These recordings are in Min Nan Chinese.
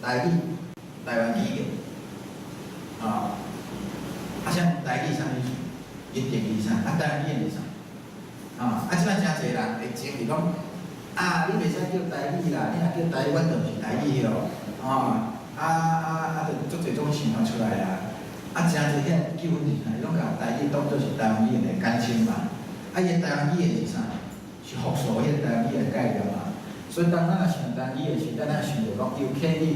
台語、台灣語言，啊，啊像台語啥物意思？伊定義啥？啊，台灣語言是啥？啊，啊，這擺誠濟人會爭議講，啊，你袂使叫台語啦，你若叫台語，阮就毋是台語哦，啊啊啊，就足濟種想法出來啊。啊，誠濟遐糾紛是啥？伊攏共台語當做是台灣語言的簡稱嘛。啊，伊的台灣語言是啥？是複數彼個台灣語言的概念嘛。所以當咱若想台灣語言時，咱若想著講有客語、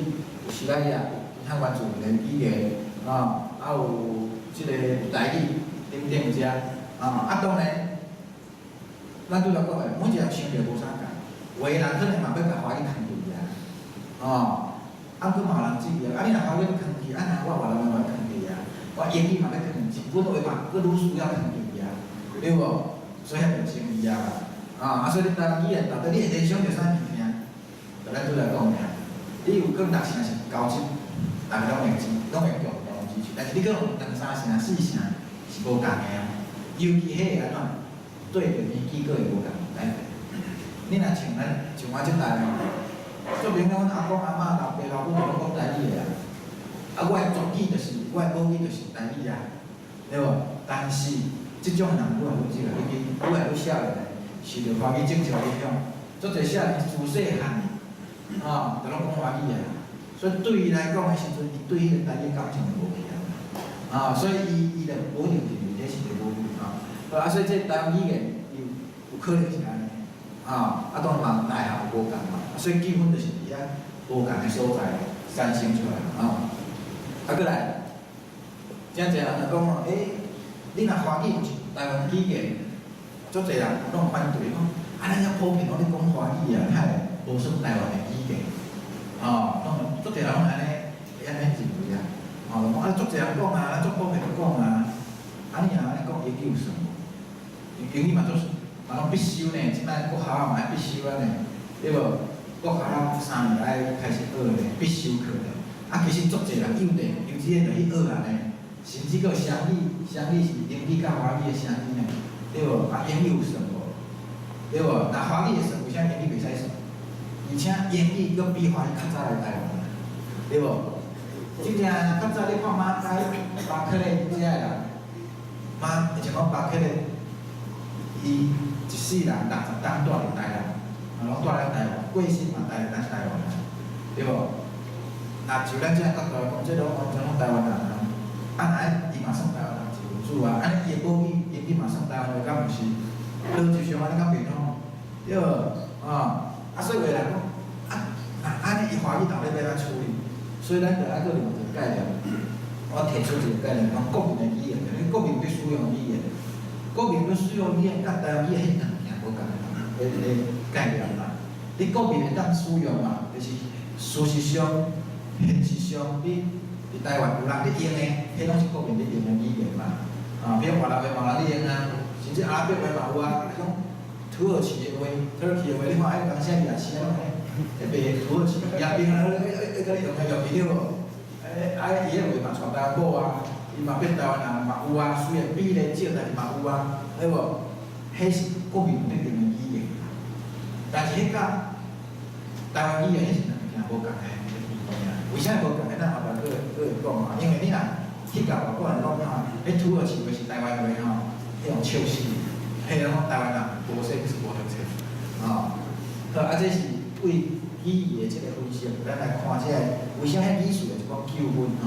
有西班牙、其他原住民的語言，啊，啊有這個台語等等遮，啊，啊當然，咱拄才講的，每一個人想著無相仝，有的人可能嘛欲共華語囥去啊，哦，啊，閣嘛有人質疑啊，你若華語囥去，啊若我越南話囥去啊，我英語嘛欲囥去，日本話嘛閣愈需要囥去啊，對無？所以遐就爭議啊，啊，啊，所以你台灣語言到底你會聯想著啥物件？就咱拄才講的，你有可能六成是交織，逐家攏會知，攏會共同支持，但是你可能兩三成、四成是無仝的啊，尤其彼個按怎對著年紀閣會無仝改變。你若像咱像我這代吼，做朋友阮阿公阿嬤、老爸老母攏講台語的啊，啊，我的族語就是我的母語就是台語啊，對無？但是這種人愈來愈少，已經愈來愈少年的受著華語政策影響，足濟少年自細漢，啊，就攏講華語啊。所以對伊來講的時陣，伊對彼個台語感情就無去啊，啊，所以伊就無一定認為這是一個母語啊。啊，所以這台灣語言有有可能是按呢，啊，啊當然嘛內涵無仝嘛，所以糾紛就是佇遐無仝的所在產生出來啊。啊，閣來，誠濟人就講吼，欸，你若華語毋是台灣語言，足濟人攏反對講，啊，咱遐普遍攏咧講華語啊，哪會無算台灣的語言？哦，攏足濟人攏按呢會按呢認為啊，哦，講啊足濟人講啊，足普遍都講啊，啊你若按呢講英語有算無？英語嘛足嘛攏必修呢，這擺國校嘛愛必修啊呢，對無？國校3年愛開始學呢，必修課呢。啊，其實足濟人幼稚幼稚園就去學啊呢，甚至閣雙語，雙語是英語佮華語的雙語呢，對無？啊，英語有算無？對無？若華語會算，為啥英語袂使算？而且英語閣比華語較早來台灣，對無？真正較早你看馬偕、巴克禮這个人，馬像講巴克禮，伊一世人60冬蹛佇台南，啊，攏蹛咧台灣，過身嘛蹛佇咱台灣啊，對無？若就咱這个角度來講，這攏完全攏台灣人啊，啊，若愛伊嘛算台灣人一份子啊，按呢伊的母語英語嘛算台灣話，敢毋是？邏輯上按呢敢袂通？對無？啊，啊，所以有的人講，啊，若按呢伊華語到底欲按怎處理？所以咱就愛閣另一個概念，我提出一個概念，講國民的語言，因為國民欲使用語言，國民欲使用語言，佮台灣語言彼兩件無仝的的概念嘛。你國民會當使用嘛，就是事實上、現實上，你佇台灣有人咧用的，彼攏是國民咧用的語言嘛。啊，比如越南話嘛有人咧用啊，甚至阿拉伯話嘛有啊，彼種土耳其的話、Turkey 的話，你看愛當啥夜市啊，攏彼賣土耳其亞兵啊，咧咧咧，共你用來用去對無？欸，啊，伊彼話嘛娶台灣某啊，伊嘛變台灣人嘛有啊，雖然比例少，但是嘛有啊，對無？彼是國民咧用的語言，但是彼佮台灣語言彼是兩件無仝的物件。為啥無仝的？咱後壁閣會閣會講啊。因為你若去共外國人講吼，彼土耳其話是台灣話吼，彼種笑死，彼攏講台灣人無說是無讀冊，吼。好，啊，這是對語義的這個分析，咱來看這個為啥彼語序的一寡糾紛吼。